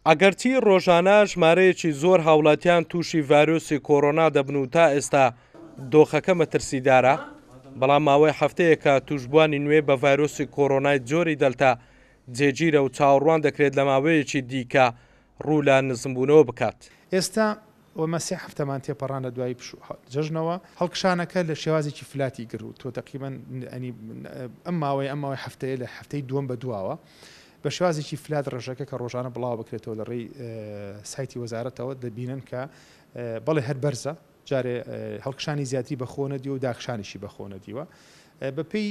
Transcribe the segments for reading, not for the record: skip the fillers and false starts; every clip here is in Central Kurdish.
ئەگەرچی ڕۆژانە ژمارەیەکی زۆر هاوڵاتیان تووشی ڤایرۆسی کۆرۆنا دەبن و تا ئێستا دۆخەکە مەترسیدارە، بەڵام ماوەی هەفتەیەکە تووشبووانی نوێ بە ڤایرۆسی کۆرۆنای جۆری دەلتا جێگیرە و چاوەڕوان دەکرێت لە ماوەیەکی دیکە ڕوو لە نزمبوونەوە بکات. ئێستا ئێمە سێ هەفتەمان تێپەڕان لە دوای پشوو جەژنەوە، هەڵکشانەکە لە شێوازێکی flat ی گرتووە تەقریبەن یانی ئەم ماوەیە ئەم ماوەی هەفتەیە لە هەفتەی دووەم بە دواوە بە شێوازێکی flat ڕێژەکە کە ڕۆژانە بڵاو بکرێتەوە لە ڕێی سایتی وەزارەتەوە دەبینن کە بەڵێ هەر بەرزە جارێ هەڵکشانی زیاتری بەخۆ نەدیوە و داکشانیشی بەخۆ نەدیوە بەپێی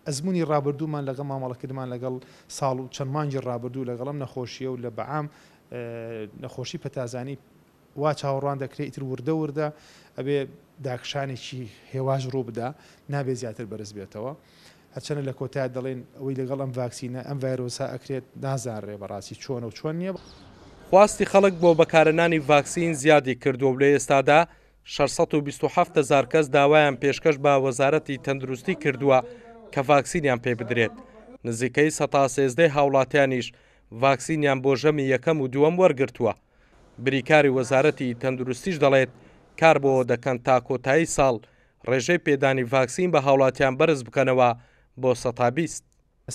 ئەزموونی ڕابردوومان لەگەڵ مامەڵەکردنمان لەگەڵ ساڵ و چەند مانگی ڕابردوو لەگەڵ ئەم نەخۆشییە و لە بەعام نەخۆشی پەتازانی وا چاوەڕوان دەکرێ ئیتر وردە وردە ئەبێ داکشانێکی هێواش ڕوو بدا نابێ زیاتر بەرز بێتەوە. هەرچەنە لە کۆتایە دەڵێن ئەوەی لەگەڵ ئەم ڤاکسینە ئەم ڤایرۆسە ئەکرێت نازانرێ بەڕاستی چۆنە و چۆن نییە. خواستی خەڵک بۆ بەکارهێنانی ڤاکسین زیادی کردووە و لە ئێستادا 627 هەزار کەس داوایان پێشکەش بە وەزارەتی تەندروستی کردووە کە ڤاکسینیان پێ بدرێت، نزیکەی سەتا سێزدەی هاوڵاتیانیش ڤاکسینیان بۆ ژەمی یەکەم و دووەم وەرگرتووە. بریکاری وەزارەتی تەندروستیش دەڵێت، کار بۆ ئەوە دەکەن تا کۆتایی ساڵ ڕێژەی پێدانی ڤاکسین بە هاوڵاتیان بەرز بکەنەوە بۆ سەتا 20.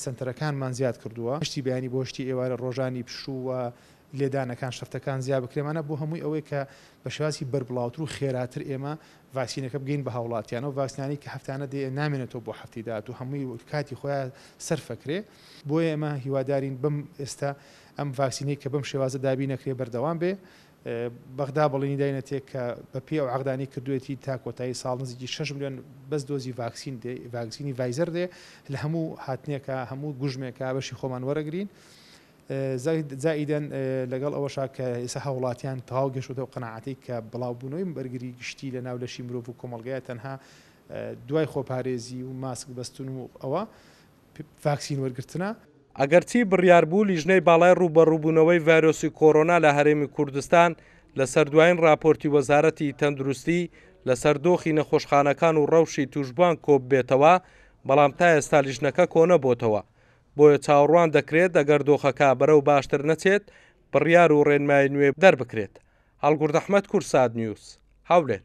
سەنتەرەکانمان زیاد کردووە، هەشتی بەیانی بۆ هەشتی ئێوارە ڕۆژانی پشوو و لێدانەکان شەفتەکان زیاد بکرێ مانا بۆ هەمووی ئەوەی کە بە شێوازی بەربڵاوتر و خێراتر ئێمە ڤاکسینەکە بگەین بە هاوڵاتیان ئەو ڤاکسینانەی کە هەفتانە دێ نامێنێتەوە بۆ هەفتەی داهاتوو هەمووی کاتی خۆیان سەرفەکرێ بۆیە ئێمە هیوادارین بەم ئێستا ئەم ڤاکسینەی کە بەم شێوازە دابین ئەکرێ بەردەوام بێ بەغدا بەڵێنی داینەتێ کە بە پێی ئەو عەقدانەی کردوویەتی تا کۆتایی ساڵ نزیکی شەش ملیۆن بەس دۆزی ڤاکسین دێ، ڤاکسینی ڤایزەر دێ، لە هەموو هاتنێکا، هەموو گوژمێکا بەشی خۆمان وەرەگرین. زائیدەن لەگەڵ ئەوەشا کە ئێستا هاووڵاتیان تەواو گەشتووەتە ئەو قەناعەتەی کە بڵاوبوونەوەی بەرگری گشتی لە ناو لەشی مرۆڤ و کۆمەڵگەیا تەنها دوای خۆپارێزی و ماسک بەستن و ئەوە ڤاکسین وەرگرتنە. ئەگەرچی بڕیاربوو لیژنەی باڵای ڕووبەڕووبوونەوەی ڤایرۆسی کۆرۆنا لە هەرێمی کوردستان لەسەر دوایین ڕاپۆرتی وەزارەتی تەندروستی لەسەر دۆخی نەخۆشخانەکان و ڕەوشی تووشبووان کۆببێتەوە، بەڵام تا ئێستا لیژنەکە کۆنەبۆتەوە، بۆیە چاوەڕوان دەکرێت ئەگەر دۆخەکە بەرەو باشتر نەچێت بڕیار و ڕێنمایی نوێ دەربکرێت. هەڵگورد ئەحمەد، کوردسات نیوز، هەولێر.